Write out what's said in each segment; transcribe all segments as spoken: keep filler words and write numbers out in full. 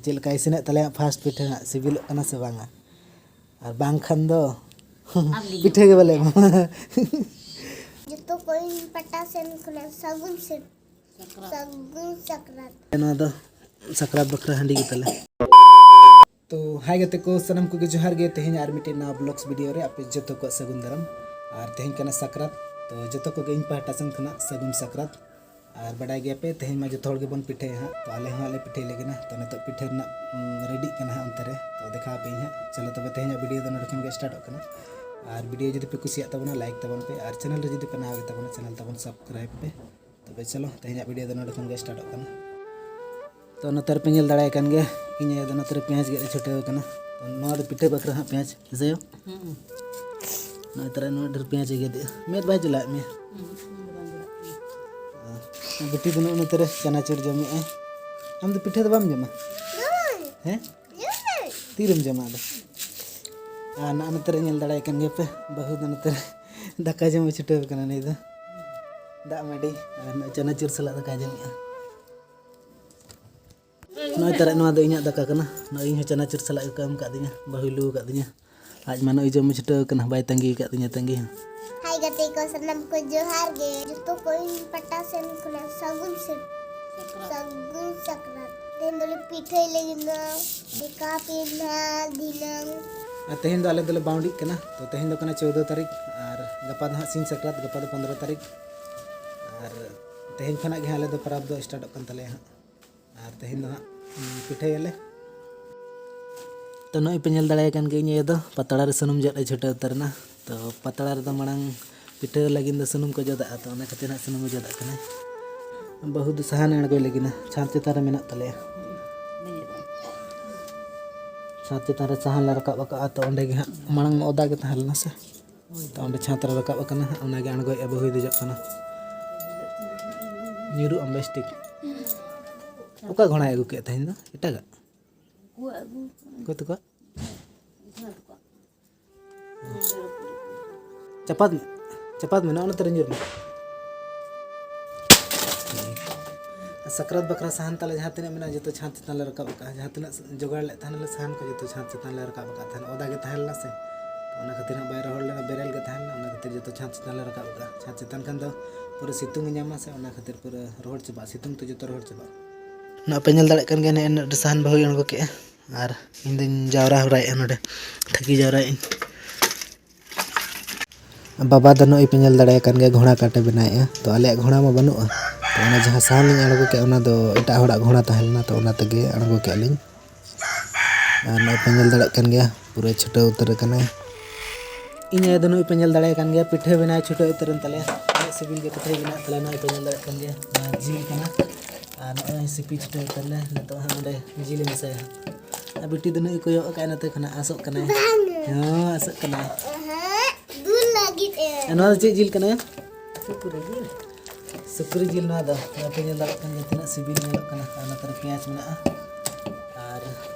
ᱪᱮᱫ ᱞᱮᱠᱟ ᱤᱥᱤᱱᱮᱫ ᱛᱟᱞᱮᱭᱟ ᱯᱷᱟᱥᱴ ᱯᱤᱴᱷᱟᱹ ᱦᱟᱸᱜ, ᱥᱤᱵᱤᱞᱚᱜ ᱠᱟᱱᱟ ᱥᱮ ᱵᱟᱝᱟ? ᱟᱨ ᱵᱟᱝᱠᱷᱟᱱ ᱫᱚ ᱟᱨ ᱞᱤᱧ ᱯᱤᱴᱷᱟᱹ ᱜᱮ ᱵᱟᱞᱮ ᱮᱢᱟ᱾ ᱡᱚᱛᱚ ᱠᱚ ᱤᱧ ᱯᱟᱦᱴᱟ ᱥᱮᱱ ᱠᱷᱚᱱᱟᱜ ᱥᱟᱹᱜᱩᱱ ᱥᱮ ᱥᱟᱹᱜᱩᱱ ᱥᱟᱠᱨᱟᱛ᱾ ᱱᱚᱣᱟ ᱫᱚ ᱥᱟᱠᱨᱟᱛ ᱵᱟᱠᱷᱨᱟ ᱦᱟᱺᱰᱤ ᱜᱮ ᱛᱟᱞᱮ᱾ ᱛᱚ ᱦᱟᱭ ᱜᱟᱛᱮ ᱠᱚ, ᱥᱟᱱᱟᱢ ᱠᱚᱜᱮ ᱡᱚᱦᱟᱨ ᱜᱮ᱾ ᱛᱮᱦᱮᱧ ᱟᱨ ᱢᱤᱫᱴᱮᱱ ᱱᱟᱣᱟ ᱵᱞᱚᱜᱥ ᱵᱷᱤᱰᱤᱭᱳ ᱨᱮ ᱟᱯᱮ ᱡᱚᱛᱚ ᱠᱚᱣᱟᱜ ᱥᱟᱹᱜᱩᱱ ᱫᱟᱨᱟᱢ᱾ ᱟᱨ ᱛᱮᱦᱮᱧ ᱠᱟᱱᱟ ᱥᱟᱠᱨᱟᱛ, ᱛᱚ ᱡᱚᱛᱚ ᱠᱚᱜᱮ ᱤᱧ ᱯᱟᱦᱴᱟ ᱥᱮᱱ ᱠᱷᱚᱱᱟᱜ ᱥᱟᱹᱜᱩᱱ ᱥᱟᱠᱨᱟᱛ᱾ ᱟᱨ ᱵᱟᱰᱟᱭ ᱜᱮᱭᱟᱯᱮ, ᱛᱮᱦᱮᱧ ᱢᱟ ᱡᱚᱛᱚ ᱦᱚᱲ ᱜᱮᱵᱚᱱ ᱯᱤᱴᱷᱟᱹᱭᱟ ᱦᱟᱸᱜ, ᱛᱚ ᱟᱞᱮ ᱦᱚᱸ ᱦᱟᱸᱜ ᱞᱮ ᱯᱤᱴᱷᱟᱹᱭ ᱞᱟᱹᱜᱤᱫ ᱱᱟ᱾ ᱛᱚ ᱱᱤᱛᱚᱜ ᱯᱤᱴᱷᱟᱹ ᱨᱮᱱᱟᱜ ᱨᱮᱰᱤᱜ ᱠᱟᱱᱟ ᱦᱟᱸᱜ ᱚᱱᱛᱮ ᱨᱮ, ᱛᱚ ᱫᱮᱠᱷᱟᱣ ᱟᱯᱮ ᱤᱧ ᱦᱟᱸᱜ᱾ ᱪᱚᱞᱚ ᱛᱚᱵᱮ, ᱛᱮᱦᱮᱧᱟᱜ ᱵᱷᱤᱰᱤᱭᱳ ᱫᱚ ᱱᱚᱰᱮ ᱠᱷᱚᱱ ᱜᱮ ᱥᱴᱟᱨᱴᱚᱜ ᱠᱟᱱᱟ᱾ ᱟᱨ ᱵᱷᱤᱰᱤᱭᱳ ᱡᱩᱫᱤ ᱯᱮ ᱠᱩᱥᱤᱭᱟᱜ ᱛᱟᱵᱚᱱᱟ, ᱞᱟᱭᱤᱠ ᱛᱟᱵᱚᱱ ᱯᱮ, ᱟᱨ ᱪᱮᱱᱮᱞ ᱨᱮ ᱡᱩᱫᱤ ᱯᱮ ᱱᱟᱣᱟ ᱜᱮᱛᱟᱵᱚᱱᱟ, ᱪᱮᱱᱮᱞ ᱛᱟᱵᱚᱱ ᱥᱟᱵᱥᱠᱨᱟᱭᱤᱵ ᱯᱮ᱾ ᱛᱚᱵᱮ ᱪᱚᱞᱚ, ᱛᱮᱦᱮᱧᱟᱜ ᱵᱷᱤᱰᱤᱭᱳ ᱫᱚ ᱱᱚᱰᱮ ᱠᱷᱚᱱ ᱜᱮ ᱥᱴᱟᱨᱴᱚᱜ ᱠᱟᱱᱟ᱾ ᱛᱚ ᱱᱚᱛᱮ ᱨᱮᱯᱮ ᱧᱮᱞ ᱫᱟᱲᱮᱭᱟᱜ ᱠᱟᱱ ᱜᱮᱭᱟ, ᱤᱧ ᱟᱭᱳ ᱫᱚ ᱱᱚᱛᱮ ᱨᱮ ᱯᱮᱸᱭᱟᱡᱽ ᱜᱮᱫ ᱮ ᱪᱷᱩᱴᱟᱹᱣ ᱠᱟᱱᱟ᱾ ᱛᱚ ᱱᱚᱣᱟ ᱫᱚ ᱯᱤᱴᱷᱟᱹ ᱵᱟᱠᱷᱨᱟ ᱦᱟᱸᱜ ᱯᱮᱸᱭᱟᱡᱽ, ᱦᱮᱸ ᱥᱮ ᱟᱭᱳ? ᱦᱩᱸ᱾ ᱱᱚᱜᱼᱚᱭ ᱛᱟᱨᱟ ᱱᱩᱱᱟᱹᱜ ᱰᱷᱮᱨ ᱯᱮᱸᱭᱟᱡᱽ ᱮ ᱜᱮᱫ ᱮᱫᱼᱟ, ᱢᱮᱫ ᱵᱟᱭ ᱪᱟᱞᱟᱜ ᱢᱮᱭᱟ᱾ ᱦᱩᱸ, ᱦᱩᱸ, ᱵᱟᱝ ᱪᱟᱞᱟᱜ ᱠᱟᱱᱟ᱾ ᱵᱤᱴᱤ ᱫᱚ ᱱᱚᱜᱼᱚ ᱱᱚᱛᱮ ᱨᱮ ᱪᱟᱱᱟᱪᱩᱨ ᱡᱚᱢᱮᱫᱼᱟᱭ᱾ ᱟᱢ ᱫᱚ ᱯᱤᱴᱷᱟᱹ ᱫᱚ ᱵᱟᱢ ᱡᱚᱢᱟ? ᱦᱮᱸ? ᱛᱤᱨᱮᱢ ᱡᱚᱢᱟ ᱟᱫᱚ? ᱟᱨ ᱱᱚᱜᱼᱚ ᱱᱚᱛᱮ ᱨᱮ ᱧᱮᱞ ᱫᱟᱲᱮᱭᱟᱜ ᱠᱟᱱ ᱜᱮᱭᱟ ᱯᱮ, ᱵᱟᱹᱦᱩ ᱫᱚ ᱱᱚᱛᱮ ᱨᱮ ᱫᱟᱠᱟ ᱡᱚᱢ ᱮ ᱪᱷᱩᱴᱟᱹᱣ ᱠᱟᱱᱟ᱾ ᱱᱩᱭ ᱫᱚ ᱫᱟᱜ ᱢᱟᱹᱰᱤ ᱟᱨ ᱱᱚᱜᱼᱚᱭ ᱪᱟᱱᱟᱪᱩᱨ ᱥᱟᱞᱟᱜ ᱫᱟᱠᱟᱭ ᱡᱚᱢᱮᱫᱼᱟ᱾ ᱱᱚᱜᱼᱚᱭ ᱛᱟᱨᱟ ᱱᱚᱣᱟ ᱫᱚ ᱤᱧᱟᱹᱜ ᱫᱟᱠᱟ ᱠᱟᱱᱟ᱾ ᱱᱚᱜᱼᱚᱭ ᱤᱧ ᱦᱚᱸ ᱪᱟᱱᱟᱪᱩᱨ ᱥᱟᱞᱟᱜ ᱜᱮᱠᱚ ᱮᱢ ᱠᱟᱫᱤᱧᱟ, ᱵᱟᱹᱦᱩᱭ ᱞᱩ ᱠᱟᱫᱤᱧᱟ᱾ ᱟᱡ ᱢᱟ ᱱᱚᱜᱼᱚᱭ ᱡᱚᱢ ᱮ ᱪᱷᱩᱴᱟᱹᱣ ᱠᱟᱱᱟ, ᱵᱟᱭ ᱛᱟᱺᱜᱤ ᱟᱠᱟᱫ ᱛᱤᱧᱟᱹ ᱛᱟᱺᱜᱤ ᱦᱚᱸ᱾ ᱦᱟᱭ ᱜᱟᱛᱮ ᱠᱚ, ᱥᱟᱱᱟᱢ ᱠᱚ ᱡᱚᱦᱟᱨ ᱜᱮ᱾ ᱡᱚᱛᱚ ᱠᱚ ᱤᱧ ᱯᱟᱦᱴᱟ ᱥᱮᱱ ᱠᱷᱚᱱᱟᱜ ᱥᱟᱹᱜᱩᱱ ᱥᱮ-, ᱥᱟᱹᱜᱩᱱ ᱥᱟᱠᱨᱟᱛ᱾ ᱛᱮᱦᱮᱧ ᱫᱚᱞᱮ ᱯᱤᱴᱷᱟᱹᱭ ᱞᱟᱹᱜᱤᱫ ᱫᱚ ᱫᱮᱠᱟ ᱯᱮ ᱱᱟᱦᱟᱜ ᱫᱷᱤᱱᱟᱹᱝ᱾ ᱟᱨ ᱛᱮᱦᱮᱧ ᱫᱚ ᱟᱞᱮ ᱫᱚᱞᱮ ᱵᱟᱣᱰᱤᱜ ᱠᱟᱱᱟ᱾ ᱛᱚ ᱛᱮᱦᱮᱧ ᱫᱚ ᱠᱟᱱᱟ ᱪᱳᱫᱽᱫᱳ ᱛᱟᱹᱨᱤᱠᱷ ᱟᱨ ᱜᱟᱯᱟ ᱫᱚ ᱦᱟᱸᱜ ᱥᱤᱧ ᱥᱟᱠᱨᱟᱛ, ᱜᱟᱯᱟ ᱫᱚ ᱯᱚᱱᱫᱽᱨᱚ ᱛᱟᱹᱨᱤᱠᱷ᱾ ᱟᱨ ᱛᱮᱦᱮᱧ ᱠᱷᱚᱱᱟᱜ ᱜᱮ ᱦᱟᱸᱜ ᱟᱞᱮ ᱫᱚ ᱯᱚᱨᱚᱵᱽ ᱫᱚ ᱥᱴᱟᱨᱴᱚᱜ ᱠᱟᱱ ᱛᱟᱞᱮᱭᱟ ᱦᱟᱸᱜ᱾ ᱟᱨ ᱛᱮᱦᱮᱧ ᱫᱚ ᱦᱟᱸᱜ, ᱩᱸ, ᱯᱤᱴᱷᱟᱹᱭᱟᱞᱮ᱾ ᱛᱚ ᱱᱚᱜᱼᱚᱭ ᱯᱮ ᱧᱮᱞ ᱫᱟᱲᱮᱭᱟᱭ ᱠᱟᱱ ᱜᱮᱭᱟ, ᱤᱧ ᱟᱭᱳ ᱫᱚ ᱯᱟᱛᱲᱟ ᱨᱮ ᱥᱩᱱᱩᱢ ᱡᱚᱫ ᱮ ᱪᱷᱩᱴᱟᱹᱣ ᱩᱛᱟᱹᱨ ᱮᱱᱟ᱾ ᱛᱚ ᱯᱟᱛᱲᱟ ᱨᱮᱫᱚ ᱢᱟᱲᱟᱝ ᱯᱤᱴᱷᱟᱹ ᱞᱟᱹᱜᱤᱫ ᱫᱚ ᱥᱩᱱᱩᱢ ᱠᱚ ᱡᱚᱫᱟᱜᱼᱟ, ᱛᱚ ᱚᱱᱟ ᱠᱷᱟᱹᱛᱤᱨ ᱦᱟᱸᱜ ᱥᱩᱱᱩᱢ ᱮ ᱡᱚᱫᱟᱜ ᱠᱟᱱᱟ᱾ ᱵᱟᱹᱦᱩ ᱫᱚ ᱥᱟᱦᱟᱱ ᱮ ᱟᱬᱜᱚᱭ ᱞᱟᱹᱜᱤᱫ ᱱᱟ, ᱪᱷᱟᱸᱫᱽ ᱪᱮᱛᱟᱱ ᱨᱮ ᱢᱮᱱᱟᱜ ᱛᱟᱞᱮᱭᱟ᱾ ᱪᱷᱟᱸᱫᱽ ᱪᱮᱛᱟᱱ ᱨᱮ ᱥᱟᱦᱟᱱ ᱞᱮ ᱨᱟᱠᱟᱵ ᱟᱠᱟᱫᱼᱟ, ᱛᱚ ᱚᱸᱰᱮ ᱜᱮ ᱦᱟᱸᱜ ᱢᱟᱲᱟᱝ ᱢᱟ ᱚᱫᱟ ᱜᱮ ᱛᱟᱦᱮᱸ ᱞᱮᱱᱟ ᱥᱮ᱾ ᱛᱚ ᱚᱸᱰᱮ ᱪᱷᱟᱸᱫᱽ ᱨᱮ ᱨᱟᱠᱟᱵ ᱟᱠᱟᱱᱟ ᱦᱟᱸᱜ, ᱚᱱᱟᱜᱮ ᱟᱬᱜᱚᱭᱮᱫᱼᱟ, ᱵᱟᱹᱦᱩᱭ ᱫᱮᱡᱚᱜ ᱠᱟᱱᱟ᱾ ᱧᱩᱨᱩᱜ ᱟᱢ ᱵᱮᱥ ᱴᱷᱤᱠ᱾ ᱚᱠᱟ ᱜᱷᱚᱲᱟᱭ ᱟᱹᱜᱩ ᱠᱮᱫ ᱛᱮᱦᱮᱧ ᱫᱚ? ᱮᱴᱟᱜᱟᱜ? ᱩᱱᱠᱩᱣᱟᱜ ᱟᱹᱜᱩ ᱠᱟᱜᱼᱟ᱾ ᱚᱠᱚᱭ ᱛᱟᱠᱚᱣᱟᱜ? ᱵᱤᱥᱣᱟᱥ ᱛᱟᱠᱚᱣᱟᱜ᱾ ᱪᱟᱯᱟᱫ ᱢᱮ, ᱪᱟᱯᱟᱫ ᱢᱮ, ᱱᱚᱜᱼᱚ ᱱᱚᱛᱮ ᱨᱮ ᱧᱩᱨ ᱢᱮ᱾ ᱥᱟᱠᱨᱟᱛ ᱵᱟᱠᱷᱨᱟ ᱥᱟᱦᱟᱱ ᱛᱟᱞᱮ ᱡᱟᱦᱟᱸ ᱛᱤᱱᱟᱹᱜ ᱢᱮᱱᱟᱜᱼᱟ, ᱡᱚᱛᱚ ᱪᱷᱟᱸᱫᱽ ᱪᱮᱛᱟᱱ ᱞᱮ ᱨᱟᱠᱟᱵ ᱟᱠᱟᱫᱼᱟ᱾ ᱡᱟᱦᱟᱸ ᱛᱤᱱᱟᱹᱜ ᱡᱚᱜᱟᱲ ᱞᱮᱫ ᱛᱟᱦᱮᱱᱟᱞᱮ ᱥᱟᱦᱟᱱ ᱠᱚ, ᱡᱚᱛᱚ ᱪᱷᱟᱸᱫᱽ ᱪᱮᱛᱟᱱ ᱞᱮ ᱨᱟᱠᱟᱵ ᱟᱠᱟᱫ ᱛᱟᱦᱮᱱᱟ᱾ ᱚᱫᱟ ᱜᱮ ᱛᱟᱦᱮᱸ ᱞᱮᱱᱟ ᱥᱮ, ᱚᱱᱟ ᱠᱷᱟᱹᱛᱤᱨ ᱦᱟᱸᱜ ᱵᱟᱭ ᱨᱚᱦᱚᱲ ᱞᱮᱱᱟ, ᱵᱮᱨᱮᱞ ᱜᱮ ᱛᱟᱦᱮᱸ ᱞᱮᱱᱟ᱾ ᱚᱱᱟ ᱠᱷᱟᱹᱛᱤᱨ ᱡᱚᱛᱚ ᱪᱷᱟᱸᱫᱽ ᱪᱮᱛᱟᱱ ᱞᱮ ᱨᱟᱠᱟᱵ ᱟᱠᱟᱫᱼᱟ᱾ ᱪᱷᱟᱸᱫᱽ ᱪᱮᱛᱟᱱ ᱠᱷᱟᱱ ᱫᱚ ᱯᱩᱨᱟᱹ ᱥᱤᱛᱩᱝ ᱮ ᱧᱟᱢᱟ ᱥᱮ, ᱚᱱᱟ ᱠᱷᱟᱹᱛᱤᱨ ᱯᱩᱨᱟᱹ ᱨᱚᱦᱚᱲ ᱪᱟᱵᱟᱜᱼᱟ, ᱥᱤᱛᱩᱝ ᱛᱮ ᱡᱚᱛᱚ ᱨᱚᱦᱚᱲ ᱪᱟᱵᱟᱜᱼᱟ᱾ ᱱᱚᱣᱟ ᱯᱮ ᱧᱮᱞ ᱫᱟᱲᱮᱭᱟᱜ ᱠᱟᱱ ᱜᱮᱭᱟ, ᱱᱮᱜᱼᱮ ᱱᱤᱱᱟᱹᱜ ᱰᱷᱮᱨ ᱥᱟᱦᱟᱱ ᱵᱟᱹᱦᱩᱭ ᱟᱬᱜᱚ ᱠᱮᱜᱼᱟ᱾ ᱟᱨ ᱤᱧ ᱫᱚᱧ ᱡᱟᱣᱨᱟ ᱦᱚᱨᱟᱭᱮᱫᱼᱟ ᱱᱚᱰᱮ, ᱛᱷᱟᱹᱠᱤ ᱡᱟᱣᱨᱟᱭᱮᱫ ᱟᱹᱧ᱾ ᱵᱟᱵᱟ ᱫᱚ ᱱᱚᱜᱼᱚᱭ ᱯᱮ ᱧᱮᱞ ᱫᱟᱲᱮᱭᱟᱭ ᱠᱟᱱ ᱜᱮᱭᱟ, ᱜᱷᱚᱲᱟ ᱠᱟᱴᱮ ᱵᱮᱱᱟᱣᱮᱫᱼᱟ᱾ ᱛᱚ ᱟᱞᱮᱭᱟᱜ ᱜᱷᱚᱲᱟ ᱢᱟ ᱵᱟᱹᱱᱩᱜᱼᱟ, ᱛᱚ ᱚᱱᱟ ᱡᱟᱦᱟᱸ ᱥᱟᱦᱟᱱ ᱞᱤᱧ ᱟᱬᱜᱚ ᱠᱮᱫ, ᱚᱱᱟ ᱫᱚ ᱮᱴᱟᱜ ᱦᱚᱲᱟᱜ ᱜᱷᱚᱲᱟ ᱛᱟᱦᱮᱸ ᱞᱮᱱᱟ, ᱛᱚ ᱚᱱᱟ ᱛᱮᱜᱮ ᱟᱬᱜᱚ ᱠᱮᱫᱼᱟ ᱞᱤᱧ᱾ ᱟᱨ ᱱᱚᱜᱼᱚᱭ ᱯᱮ ᱧᱮᱞ ᱫᱟᱲᱮᱭᱟᱜ ᱠᱟᱱ ᱜᱮᱭᱟ, ᱯᱩᱨᱟᱹ ᱪᱷᱩᱴᱟᱹᱣ ᱩᱛᱟᱹᱨ ᱟᱠᱟᱱᱟᱭ᱾ ᱤᱧ ᱟᱭᱳ ᱫᱚ ᱱᱚᱜᱼᱚᱭ ᱯᱮ ᱧᱮᱞ ᱫᱟᱲᱮᱭᱟᱭ ᱠᱟᱱ ᱜᱮᱭᱟ, ᱯᱤᱴᱷᱟᱹ ᱵᱮᱱᱟᱣ ᱪᱷᱩᱴᱟᱹᱣ ᱩᱛᱟᱹᱨ ᱮᱱ ᱛᱟᱞᱮᱭᱟ᱾ ᱟᱹᱰᱤ ᱥᱤᱵᱤᱞ ᱜᱮ ᱯᱤᱴᱷᱟᱹᱭ ᱵᱮᱱᱟᱣ ᱛᱟᱞᱮᱭᱟ᱾ ᱱᱚᱜᱼᱚᱭ ᱯᱮ ᱧᱮᱞ ᱫᱟᱲᱮᱭᱟᱜ ᱠᱟᱱ ᱜᱮᱭᱟ, ᱱᱚᱣᱟ ᱡᱤᱞ ᱠᱟᱱᱟ᱾ ᱟᱨ ᱱᱚᱜᱼᱚᱭ ᱥᱤᱯᱤ ᱪᱷᱩᱴᱟᱹᱣ ᱩᱛᱟᱹᱨ ᱞᱮ, ᱱᱤᱛᱚᱜ ᱦᱟᱸᱜ ᱚᱸᱰᱮ ᱡᱤᱞᱮ ᱢᱮᱥᱟᱭᱟ᱾ ᱟᱨ ᱵᱤᱴᱤ ᱫᱚ ᱱᱩᱭ ᱠᱚᱭᱚᱜ ᱟᱠᱟᱫ ᱱᱚᱛᱮ ᱠᱷᱚᱱᱟᱜ, ᱟᱸᱥᱚᱜ ᱠᱟᱱᱟᱭ᱾ ᱵᱟᱝ᱾ ᱦᱚᱸ, ᱟᱸᱥᱚᱜ ᱠᱟᱱᱟᱭ᱾ ᱮᱦᱮᱸ, ᱫᱩᱞ ᱞᱟᱹᱜᱤᱫ ᱮ᱾ ᱟᱨ ᱱᱚᱣᱟ ᱫᱚ ᱪᱮᱫ ᱡᱤᱞ ᱠᱟᱱᱟ? ᱥᱩᱠᱨᱤ ᱡᱤᱞ᱾ ᱥᱩᱠᱨᱤ ᱡᱤᱞ ᱱᱚᱣᱟ ᱫᱚ᱾ ᱱᱚᱣᱟ ᱯᱮ ᱧᱮᱞ ᱫᱟᱲᱮᱭᱟᱜ ᱠᱟᱱ ᱜᱮᱭᱟ ᱛᱤᱱᱟᱹᱜ ᱥᱤᱵᱤᱞ ᱧᱮᱞᱚᱜ ᱠᱟᱱᱟ᱾ ᱟᱨ ᱱᱚᱛᱮ ᱨᱮ ᱯᱮᱸᱭᱟᱡᱽ ᱢᱮᱱᱟᱜᱼᱟ᱾ ᱟᱨ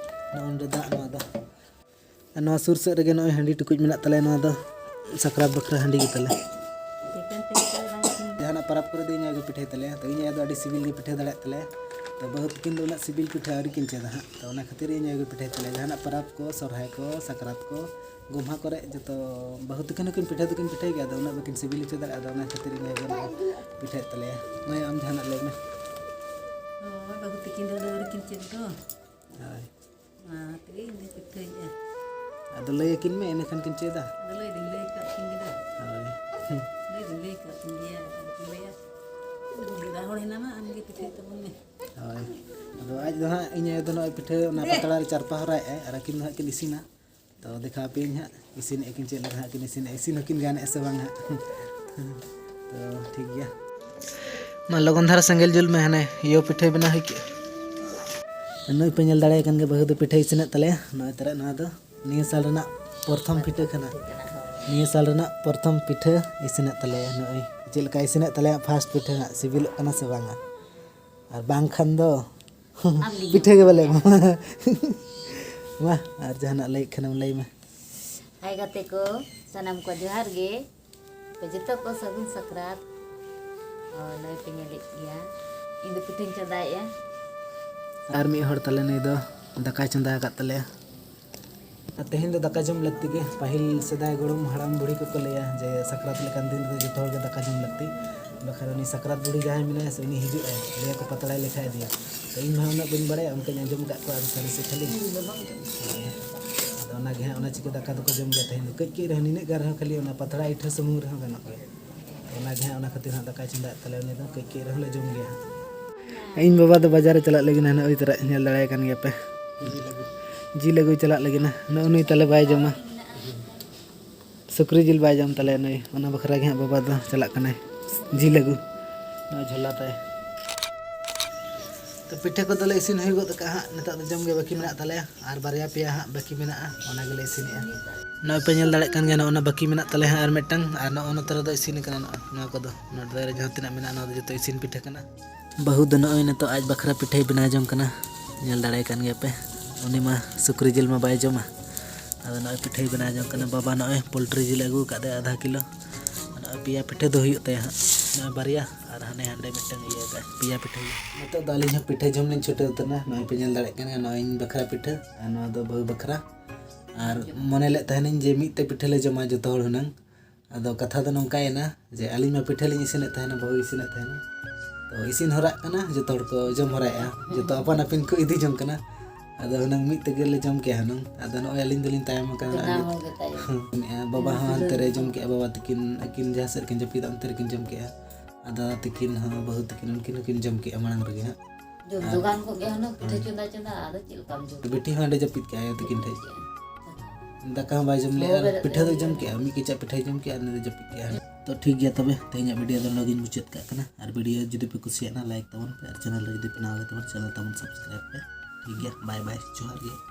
ᱱᱚᱜᱼᱚ ᱱᱚᱰᱮ ᱫᱟᱜ ᱱᱚᱣᱟ ᱫᱚ᱾ ᱟᱨ ᱱᱚᱣᱟ ᱥᱩᱨ ᱥᱮᱫ ᱨᱮᱜᱮ ᱱᱚᱜᱼᱚᱭ ᱦᱟᱺᱰᱤ ᱴᱩᱠᱩᱡ ᱢᱮᱱᱟᱜ ᱛᱟᱞᱮᱭᱟ᱾ ᱱᱚᱣᱟ ᱫᱚ ᱥᱟᱠᱨᱟᱛ ᱵᱟᱠᱷᱨᱟ ᱦᱟᱺᱰᱤ ᱜᱮ ᱛᱟᱞᱮ᱾ ᱡᱟᱦᱟᱱᱟᱜ ᱯᱚᱨᱚᱵᱽ ᱠᱚᱨᱮ ᱫᱚ ᱤᱧ ᱟᱭᱳ ᱜᱮ ᱯᱤᱴᱷᱟᱹᱭ ᱛᱟᱞᱮᱭᱟ᱾ ᱛᱚ ᱤᱧ ᱟᱭᱳ ᱫᱚ ᱟᱹᱰᱤ ᱥᱤᱵᱤᱞ ᱜᱮ ᱯᱤᱴᱷᱟᱹ ᱫᱟᱲᱮᱭᱟᱜ ᱛᱟᱞᱮᱭᱟ᱾ ᱛᱚ ᱵᱟᱹᱦᱩ ᱛᱟᱹᱠᱤᱱ ᱫᱚ ᱩᱱᱟᱹᱜ ᱥᱤᱵᱤᱞ ᱯᱤᱴᱷᱟᱹ ᱟᱹᱣᱨᱤ ᱠᱤᱱ ᱪᱮᱫᱟ ᱦᱟᱸᱜ᱾ ᱛᱚ ᱚᱱᱟ ᱠᱷᱟᱹᱛᱤᱨ ᱤᱧ ᱟᱭᱳ ᱜᱮ ᱯᱤᱴᱷᱟᱹᱭ ᱛᱟᱞᱮᱭᱟ᱾ ᱡᱟᱦᱟᱱᱟᱜ ᱯᱚᱨᱚᱵᱽ ᱠᱚ, ᱥᱚᱨᱦᱟᱭ ᱠᱚ, ᱥᱟᱠᱨᱟᱛ ᱠᱚ, ᱜᱚᱢᱦᱟ ᱠᱚᱨᱮ ᱡᱚᱛᱚ ᱵᱟᱹᱦᱩ ᱛᱟᱹᱠᱤᱱ ᱦᱚᱸᱠᱤᱱ ᱯᱤᱴᱷᱟᱹ ᱫᱚᱠᱤᱱ ᱯᱤᱴᱷᱟᱹᱭ ᱜᱮᱭᱟ, ᱟᱫᱚ ᱩᱱᱟᱹᱜ ᱵᱟᱹᱠᱤᱱ ᱥᱤᱵᱤᱞ ᱦᱚᱪᱚ ᱫᱟᱲᱮᱭᱟᱜᱼᱟ᱾ ᱟᱫᱚ ᱚᱱᱟ ᱠᱷᱟᱹᱛᱤᱨ ᱤᱧ ᱟᱭᱳ ᱜᱮ ᱯᱤᱴᱷᱟᱹᱭᱮᱫ ᱛᱟᱞᱮᱭᱟ᱾ ᱢᱟᱹᱭ, ᱟᱢ ᱡᱟᱦᱟᱱᱟᱜ ᱞᱟᱹᱭ ᱢᱮ᱾ ᱦᱳᱭ, ᱵᱟᱹᱦᱩ ᱛᱟᱹᱠᱤᱱ ᱫᱚ ᱟᱹᱣᱨᱤ ᱠᱤᱱ ᱪᱮᱫ ᱫᱚ᱾ ᱦᱳᱭ᱾ ᱚᱱᱟ ᱛᱮᱜᱮ ᱤᱧ ᱫᱚᱧ ᱯᱤᱴᱷᱟᱹᱭᱮᱫᱼᱟ᱾ ᱟᱫᱚ ᱞᱟᱹᱭ ᱟᱹᱠᱤᱱ ᱢᱮ, ᱤᱱᱟᱹ ᱠᱷᱟᱱ ᱠᱤᱱ ᱪᱮᱫᱟ᱾ ᱟᱫᱚ ᱞᱟᱹᱭ ᱫᱚᱧ ᱞᱟᱹᱭ ᱟᱠᱟᱫ ᱠᱤᱱ ᱜᱮᱫᱚ᱾ ᱦᱳᱭ᱾ ᱞᱟᱹᱭ ᱫᱚᱧ ᱞᱟᱹᱭ ᱟᱠᱟᱫ ᱠᱤᱱ ᱜᱮᱭᱟ, ᱟᱫᱚ ᱠᱤᱱ ᱞᱟᱹᱭᱟ, "ᱵᱩᱰᱷᱤ ᱮᱨᱟ ᱦᱚᱲ ᱦᱮᱱᱟᱢᱟ, ᱟᱢ ᱜᱮ ᱯᱤᱴᱷᱟᱹᱭ ᱛᱟᱵᱚᱱ ᱢᱮ᱾" ᱦᱳᱭ᱾ ᱟᱫᱚ ᱟᱡ ᱫᱚ ᱦᱟᱸᱜ, ᱤᱧ ᱟᱭᱳ ᱫᱚ ᱱᱚᱜᱼᱚᱭ ᱯᱤᱴᱷᱟᱹ ᱚᱱᱟ ᱫᱮ᱾ ᱯᱟᱛᱲᱟ ᱨᱮ ᱪᱟᱨᱯᱟ ᱦᱚᱨᱟᱭᱮᱫᱼᱟᱭ, ᱟᱨ ᱟᱹᱠᱤᱱ ᱫᱚ ᱦᱟᱸᱜ ᱠᱤᱱ ᱤᱥᱤᱱᱟ᱾ ᱛᱚ ᱫᱮᱠᱷᱟᱣ ᱟᱯᱮᱭᱟᱹᱧ ᱦᱟᱸᱜ, ᱤᱥᱤᱱᱮᱫᱼᱟ ᱠᱤᱱ, ᱪᱮᱫ ᱞᱮᱠᱟ ᱦᱟᱸᱜ ᱠᱤᱱ ᱤᱥᱤᱱᱮᱫᱼᱟ, ᱤᱥᱤᱱ ᱦᱚᱸᱠᱤᱱ ᱜᱟᱱᱮᱫᱼᱟ ᱥᱮ ᱵᱟᱝ ᱦᱟᱸᱜ᱾ ᱛᱚ ᱴᱷᱤᱠ ᱜᱮᱭᱟ᱾ ᱢᱟ ᱞᱚᱜᱚᱱ ᱫᱷᱟᱨᱟ ᱥᱮᱸᱜᱮᱞ ᱡᱩᱞ ᱢᱮ, ᱦᱟᱱᱮ ᱭᱳ ᱯᱤᱴᱷᱟᱹᱭ ᱵᱮᱱᱟᱣ ᱦᱩᱭ ᱠᱮᱫᱼᱟ᱾ ᱱᱩᱭ ᱯᱮ ᱧᱮᱞ ᱫᱟᱲᱮᱭᱟᱭ ᱠᱟᱱ ᱜᱮᱭᱟ, ᱵᱟᱹᱦᱩ ᱫᱚ ᱯᱤᱴᱷᱟᱹ ᱤᱥᱤᱱᱮᱫ ᱛᱟᱞᱮᱭᱟ᱾ ᱱᱚᱜᱼᱚᱭ ᱛᱟᱨᱟ ᱱᱚᱣᱟ ᱫᱚ ᱱᱤᱭᱟᱹ ᱥᱟᱞ ᱨᱮᱱᱟᱜ ᱯᱨᱚᱛᱷᱚᱢ ᱯᱤᱴᱷᱟᱹ ᱠᱟᱱᱟ᱾ ᱱᱤᱭᱟᱹ ᱥᱟᱞ ᱨᱮᱱᱟᱜ ᱯᱨᱚᱛᱷᱚᱢ ᱯᱤᱴᱷᱟᱹ ᱤᱥᱤᱱᱮᱫ ᱛᱟᱞᱮᱭᱟ᱾ ᱱᱚᱜᱼᱚᱭ ᱪᱮᱫ ᱞᱮᱠᱟ ᱤᱥᱤᱱᱮᱫ ᱛᱟᱞᱮᱭᱟ, ᱯᱷᱟᱥᱴ ᱯᱤᱴᱷᱟᱹ ᱦᱟᱸᱜ ᱥᱤᱵᱤᱞᱚᱜ ᱠᱟᱱᱟ ᱥᱮ ᱵᱟᱝᱟ? ᱟᱨ ᱵᱟᱝᱠᱷᱟᱱ ᱫᱚ ᱟᱢ ᱜᱮ ᱯᱤᱴᱷᱟᱹ ᱜᱮ ᱵᱟᱞᱮ ᱮᱢᱟ᱾ ᱢᱟ, ᱟᱨ ᱡᱟᱦᱟᱱᱟᱜ ᱞᱟᱹᱭᱮᱫ ᱠᱷᱟᱱᱮᱢ ᱞᱟᱹᱭ ᱢᱮ᱾ ᱦᱟᱭ ᱜᱟᱛᱮ ᱠᱚ, ᱥᱟᱱᱟᱢ ᱠᱚ ᱡᱚᱦᱟᱨ ᱜᱮ᱾ ᱯᱮ ᱡᱚᱛᱚ ᱠᱚ ᱥᱟᱹᱜᱩᱱ ᱥᱟᱠᱨᱟᱛ᱾ ᱚ, ᱱᱚᱜᱼᱚᱭ ᱯᱮ ᱧᱮᱞᱮᱫ ᱜᱮᱭᱟ, ᱤᱧ ᱫᱚ ᱯᱤᱴᱷᱟᱹᱧ ᱪᱚᱸᱫᱟᱭᱮᱜᱼᱟ᱾ ᱟᱨ ᱢᱤᱫ ᱦᱚᱲ ᱛᱟᱞᱮ ᱱᱩᱭ ᱫᱚ ᱫᱟᱠᱟᱭ ᱪᱚᱸᱫᱟ ᱟᱠᱟᱫ ᱛᱟᱞᱮᱭᱟ᱾ ᱟᱨ ᱛᱮᱦᱮᱧ ᱫᱚ ᱫᱟᱠᱟ ᱡᱚᱢ ᱞᱟᱹᱠᱛᱤ ᱜᱮ᱾ ᱯᱟᱹᱦᱤᱞ ᱥᱮᱫᱟᱭ ᱜᱚᱲᱚᱢ ᱦᱟᱲᱟᱢ ᱵᱩᱲᱦᱤ ᱠᱚᱠᱚ ᱞᱟᱹᱭᱟ ᱡᱮ ᱥᱟᱠᱨᱟᱛ ᱞᱮᱠᱟᱱ ᱫᱤᱱ ᱨᱮᱫᱚ ᱡᱚᱛᱚ ᱦᱚᱲ ᱜᱮ ᱫᱟᱠᱟ ᱡᱚᱢ ᱞᱟᱹᱠᱛᱤ᱾ ᱵᱟᱠᱷᱟᱱ ᱩᱱᱤ ᱥᱟᱠᱨᱟᱛ ᱵᱩᱲᱦᱤ ᱡᱟᱦᱟᱸᱭ ᱢᱮᱱᱟᱭᱟ ᱥᱮ, ᱩᱱᱤ ᱦᱤᱡᱩᱜᱼᱟᱭ, ᱞᱟᱹᱭᱟᱠᱚ ᱯᱟᱛᱲᱟᱭ ᱞᱮᱠᱷᱟ ᱤᱫᱤᱭᱟ᱾ ᱛᱚ ᱤᱧ ᱢᱟ ᱩᱱᱟᱹᱜ ᱵᱟᱹᱧ ᱵᱟᱲᱟᱭᱟ, ᱚᱱᱠᱟᱧ ᱟᱸᱡᱚᱢ ᱟᱠᱟᱫ ᱠᱚᱣᱟ, ᱟᱫᱚ ᱥᱟᱹᱨᱤ ᱥᱮ ᱠᱷᱟᱹᱞᱤ? ᱟᱫᱚ ᱚᱱᱟᱜᱮ ᱦᱟᱸᱜ, ᱚᱱᱟ ᱪᱤᱠᱟᱹ ᱫᱟᱠᱟ ᱫᱚᱠᱚ ᱡᱚᱢ ᱜᱮᱭᱟ ᱛᱮᱦᱮᱧ ᱫᱚ᱾ ᱠᱟᱹᱡ ᱠᱟᱹᱡ ᱨᱮᱦᱚᱸ, ᱱᱤᱱᱟᱹᱜ ᱜᱟᱱ ᱨᱮᱦᱚᱸ ᱠᱷᱟᱹᱞᱤ ᱚᱱᱟ ᱯᱟᱛᱲᱟ ᱤᱴᱷᱟᱹ ᱥᱩᱢᱩᱝ ᱨᱮᱦᱚᱸ ᱜᱟᱱᱚᱜ ᱜᱮᱭᱟ᱾ ᱚᱱᱟᱜᱮ ᱦᱟᱸᱜ, ᱚᱱᱟ ᱠᱷᱟᱹᱛᱤᱨ ᱦᱟᱸᱜ ᱫᱟᱠᱟᱭ ᱪᱚᱸᱫᱟᱭᱮᱫ ᱛᱟᱞᱮᱭᱟ ᱩᱱᱤ ᱫᱚ, ᱠᱟᱹᱡ ᱠᱟᱹᱡ ᱨᱮᱦᱚᱸ ᱞᱮ ᱡᱚᱢ ᱜᱮᱭᱟ ᱦᱟᱸᱜ᱾ ᱤᱧ ᱵᱟᱵᱟ ᱫᱚ ᱵᱟᱡᱟᱨ ᱮ ᱪᱟᱞᱟᱜ ᱞᱟᱹᱜᱤᱫ ᱦᱟᱸᱜ, ᱱᱚᱜᱼᱚᱭ ᱛᱚᱨᱟ ᱧᱮᱞ ᱫᱟᱲᱮᱭᱟᱭ ᱠᱟᱱ ᱜᱮᱭᱟ ᱯᱮ᱾ ᱡᱤᱞ ᱟᱹᱜᱩᱭ ᱪᱟᱞᱟᱜ ᱞᱟᱹᱜᱤᱫ ᱱᱟᱜ᱾ ᱱᱚᱜᱼᱚ ᱱᱩᱭ ᱛᱟᱞᱮ ᱵᱟᱭ ᱡᱚᱢᱟ᱾ ᱥᱩᱠᱨᱤ ᱡᱤᱞ ᱵᱟᱭ ᱡᱚᱢ ᱛᱟᱞᱮᱭᱟ ᱱᱩᱭ, ᱚᱱᱟ ᱵᱟᱠᱷᱨᱟ ᱜᱮ ᱦᱟᱸᱜ ᱵᱟᱵᱟ ᱫᱚ ᱪᱟᱞᱟᱜ ᱠᱟᱱᱟᱭ ᱡᱤᱞ ᱟᱹᱜᱩ᱾ ᱱᱚᱣᱟ ᱡᱷᱚᱞᱟ ᱛᱟᱭ᱾ ᱛᱚ ᱯᱤᱴᱷᱟᱹ ᱠᱚᱫᱚᱞᱮ ᱤᱥᱤᱱ ᱦᱩᱭ ᱜᱚᱫ ᱠᱟᱜᱼᱟ ᱦᱟᱸᱜ, ᱱᱤᱛᱚᱜ ᱫᱚ ᱡᱚᱢ ᱜᱮ ᱵᱟᱹᱠᱤ ᱢᱮᱱᱟᱜ ᱛᱟᱞᱮᱭᱟ᱾ ᱟᱨ ᱵᱟᱨᱭᱟ ᱯᱮᱭᱟ ᱦᱟᱸᱜ ᱵᱟᱹᱠᱤ ᱢᱮᱱᱟᱜᱼᱟ, ᱚᱱᱟ ᱜᱮᱞᱮ ᱤᱥᱤᱱᱮᱜᱼᱟ᱾ ᱱᱚᱜᱼᱚᱭ ᱯᱮ ᱧᱮᱞ ᱫᱟᱲᱮᱭᱟᱜ ᱠᱟᱱ ᱜᱮᱭᱟ, ᱱᱚᱜᱼᱚ ᱱᱟ ᱵᱟᱹᱠᱤ ᱢᱮᱱᱟᱜ ᱛᱟᱞᱮᱭᱟ ᱦᱟᱸᱜ ᱟᱨ ᱢᱤᱫᱴᱟᱝ, ᱟᱨ ᱱᱚᱜᱼᱚ ᱱᱚᱛᱮ ᱨᱮᱫᱚ ᱤᱥᱤᱱ ᱟᱠᱟᱱᱟ᱾ ᱱᱚᱜᱼᱚ ᱱᱚᱣᱟ ᱠᱚᱫᱚ, ᱱᱚᱰᱮ ᱨᱮ ᱡᱟᱦᱟᱸ ᱛᱤᱱᱟᱹᱜ ᱢᱮᱱᱟᱜᱼᱟ, ᱱᱚᱣᱟ ᱫᱚ ᱡᱚᱛᱚ ᱤᱥᱤᱱ ᱯᱤᱴᱷᱟᱹ ᱠᱟᱱᱟ᱾ ᱵᱟᱹᱦᱩ ᱫᱚ ᱱᱚᱜᱼᱚᱭ ᱱᱤᱛᱚᱜ ᱟᱡ ᱵᱟᱠᱷᱨᱟ ᱯᱤᱴᱷᱟᱹᱭ ᱵᱮᱱᱟᱣ ᱡᱚᱝ ᱠᱟᱱᱟ, ᱧᱮᱞ ᱫᱟᱲᱮᱭᱟᱭ ᱠᱟᱱ ᱜᱮᱭᱟ ᱯᱮ᱾ ᱩᱱᱤ ᱢᱟ ᱥᱩᱠᱨᱤ ᱡᱤᱞ ᱢᱟ ᱵᱟᱭ ᱡᱚᱢᱟ, ᱟᱫᱚ ᱱᱚᱜᱼᱚᱭ ᱯᱤᱴᱷᱟᱹᱭ ᱵᱮᱱᱟᱣ ᱡᱚᱝ ᱠᱟᱱᱟ᱾ ᱵᱟᱵᱟ ᱱᱚᱜᱼᱚᱭ ᱯᱳᱞᱴᱨᱤ ᱡᱤᱞ ᱟᱹᱜᱩ ᱟᱠᱟᱫ ᱫᱚᱭ ᱟᱫᱷᱟ ᱠᱤᱞᱳ, ᱱᱚᱜᱼᱚᱭ ᱯᱮᱭᱟ ᱯᱤᱴᱷᱟᱹ ᱫᱚ ᱦᱩᱭᱩᱜ ᱛᱟᱭᱟ ᱦᱟᱸᱜ᱾ ᱱᱚᱜᱼᱚᱭ ᱵᱟᱨᱭᱟ ᱟᱨ ᱦᱟᱱᱮ ᱦᱟᱸᱰᱮ ᱢᱤᱫᱴᱟᱝ ᱤᱭᱟᱹ ᱟᱠᱟᱫ, ᱯᱮᱭᱟ ᱯᱤᱴᱷᱟᱹ ᱦᱩᱭᱩᱜᱼᱟ᱾ ᱱᱤᱛᱚᱜ ᱫᱚ ᱟᱹᱞᱤᱧ ᱦᱚᱸ ᱯᱤᱴᱷᱟᱹ ᱡᱚᱢ ᱞᱤᱧ ᱪᱷᱩᱴᱟᱹᱣ ᱩᱛᱟᱹᱨ ᱮᱱᱟ᱾ ᱱᱚᱜᱼᱚᱭ ᱯᱮ ᱧᱮᱞ ᱫᱟᱲᱮᱭᱟᱜ ᱠᱟᱱ ᱜᱮᱭᱟ, ᱱᱚᱜᱼᱚᱭ ᱤᱧ ᱵᱟᱠᱷᱨᱟ ᱯᱤᱴᱷᱟᱹ ᱟᱨ ᱱᱚᱣᱟ ᱫᱚ ᱵᱟᱹᱦᱩ ᱵᱟᱠᱷᱨᱟ᱾ ᱟᱨ ᱢᱚᱱᱮ ᱞᱮᱫ ᱛᱟᱦᱮᱱᱤᱧ ᱡᱮ ᱢᱤᱫ ᱛᱮ ᱯᱤᱴᱷᱟᱹ ᱞᱮ ᱡᱚᱢᱟ ᱡᱚᱛᱚ ᱦᱚᱲ ᱦᱩᱱᱟᱹᱝ᱾ ᱟᱫᱚ ᱠᱟᱛᱷᱟ ᱫᱚ ᱱᱚᱝᱠᱟᱭᱮᱱᱟ ᱡᱮ ᱟᱹᱞᱤᱧ ᱢᱟ ᱯᱤᱴᱷᱟᱹ ᱞᱤᱧ ᱤᱥᱤᱱᱮᱫ ᱛᱟᱦᱮᱱᱟ, ᱵᱟᱹᱦᱩᱭ ᱤᱥᱤᱱᱮᱫ ᱛᱟᱦᱮᱱᱟ᱾ ᱛᱚ ᱤᱥᱤᱱ ᱦᱚᱨᱟᱜ ᱠᱟᱱᱟ, ᱡᱚᱛᱚ ᱦᱚᱲ ᱠᱚ ᱡᱚᱢ ᱦᱚᱨᱟᱭᱮᱫᱼᱟ, ᱡᱚᱛᱚ ᱟᱯᱟᱱ ᱟᱹᱯᱤᱱ ᱠᱚ ᱤᱫᱤ ᱡᱚᱝ ᱠᱟᱱᱟ᱾ ᱟᱫᱚ ᱦᱩᱱᱟᱹᱝ ᱢᱤᱫ ᱛᱮᱜᱮ ᱞᱮ ᱡᱚᱢ ᱠᱮᱭᱟ ᱦᱩᱱᱟᱹᱝ᱾ ᱟᱫᱚ ᱱᱚᱜᱼᱚᱭ ᱟᱹᱞᱤᱧ ᱫᱚᱞᱤᱧ ᱛᱟᱭᱚᱢ ᱟᱠᱟᱱᱟ᱾ ᱵᱮᱱᱟᱣ ᱦᱚᱸ ᱜᱮ ᱛᱟᱭᱚᱢ᱾ ᱦᱮᱸ, ᱵᱟᱵᱟ ᱦᱚᱸ ᱦᱟᱱᱛᱮ ᱨᱮ ᱡᱚᱢ ᱠᱮᱜᱼᱟ, ᱵᱟᱵᱟ ᱛᱟᱹᱠᱤᱱ ᱟᱹᱠᱤᱱ ᱡᱟᱦᱟᱸ ᱥᱮᱫ ᱨᱮᱠᱤᱱ ᱡᱟᱹᱯᱤᱫᱟ ᱚᱱᱛᱮ ᱨᱮᱠᱤᱱ ᱡᱚᱢ ᱠᱮᱜᱼᱟ᱾ ᱟᱨ ᱫᱟᱫᱟ ᱛᱟᱹᱠᱤᱱ ᱦᱚᱸ, ᱵᱟᱹᱦᱩ ᱛᱟᱹᱠᱤᱱ, ᱩᱱᱠᱤᱱ ᱦᱚᱸᱠᱤᱱ ᱡᱚᱢ ᱠᱮᱜᱼᱟ ᱢᱟᱲᱟᱝ ᱨᱮᱜᱮ ᱦᱟᱸᱜ᱾ ᱡᱚᱢ ᱟᱨ ᱫᱚ ᱜᱟᱱ ᱠᱚᱜ ᱜᱮᱭᱟ ᱦᱩᱱᱟᱹᱝ, ᱯᱤᱴᱷᱟᱹ ᱦᱮᱸ᱾ ᱪᱚᱸᱫᱟ ᱪᱚᱸᱫᱟ, ᱟᱫᱚ ᱪᱮᱫ ᱞᱮᱠᱟᱢ ᱡᱚᱢ? ᱵᱤᱴᱤ ᱦᱚᱸ ᱚᱸᱰᱮ ᱡᱟᱹᱯᱤᱫ ᱠᱮᱜᱼᱟᱭ ᱟᱭᱳ ᱛᱟᱹᱠᱤᱱ ᱴᱷᱮᱡ᱾ ᱫᱟᱠᱟ ᱦᱚᱸ ᱵᱟᱭ ᱡᱚᱢ ᱞᱮᱜᱼᱟ, ᱟᱨ ᱯᱤᱴᱷᱟᱹ ᱫᱚᱭ ᱡᱚᱢ ᱠᱮᱜᱼᱟ, ᱢᱤᱫ ᱠᱮᱪᱟᱜ ᱯᱤᱴᱷᱟᱹᱭ ᱡᱚᱢ ᱠᱮᱜᱼᱟ, ᱟᱨ ᱩᱱᱤ ᱫᱚ ᱡᱟᱹᱯᱤᱫ ᱠᱮᱜᱼᱟᱭ᱾ ᱛᱚ ᱴᱷᱤᱠ ᱜᱮᱭᱟ ᱛᱚᱵᱮ, ᱛᱮᱦᱮᱧᱟᱜ ᱵᱷᱤᱰᱤᱭᱳ ᱫᱚ ᱱᱚᱰᱮ ᱜᱤᱧ ᱢᱩᱪᱟᱹᱫ ᱠᱟᱜ ᱠᱟᱱᱟ᱾ ᱟᱨ ᱵᱷᱤᱰᱤᱭᱳ ᱡᱩᱫᱤ ᱯᱮ ᱠᱩᱥᱤᱭᱟᱜᱼᱟ, ᱞᱟᱭᱤᱠ ᱛᱟᱵᱚᱱ ᱯᱮ, ᱟᱨ ᱪᱮᱱᱮᱞ ᱨᱮ ᱡᱩᱫᱤ ᱯᱮ ᱱᱟᱣᱟ ᱜᱮ ᱛᱟᱵᱚᱱ, ᱪᱮᱱᱮᱞ ᱛᱟᱵᱚᱱ ᱥᱟᱵᱥᱠᱨᱟᱭᱤᱵ ᱯᱮ᱾ ᱴᱷᱤᱠ ᱜᱮᱭᱟ, ᱵᱟᱭ ᱵᱟᱭ, ᱡᱚᱦᱟᱨ ᱜᱮ᱾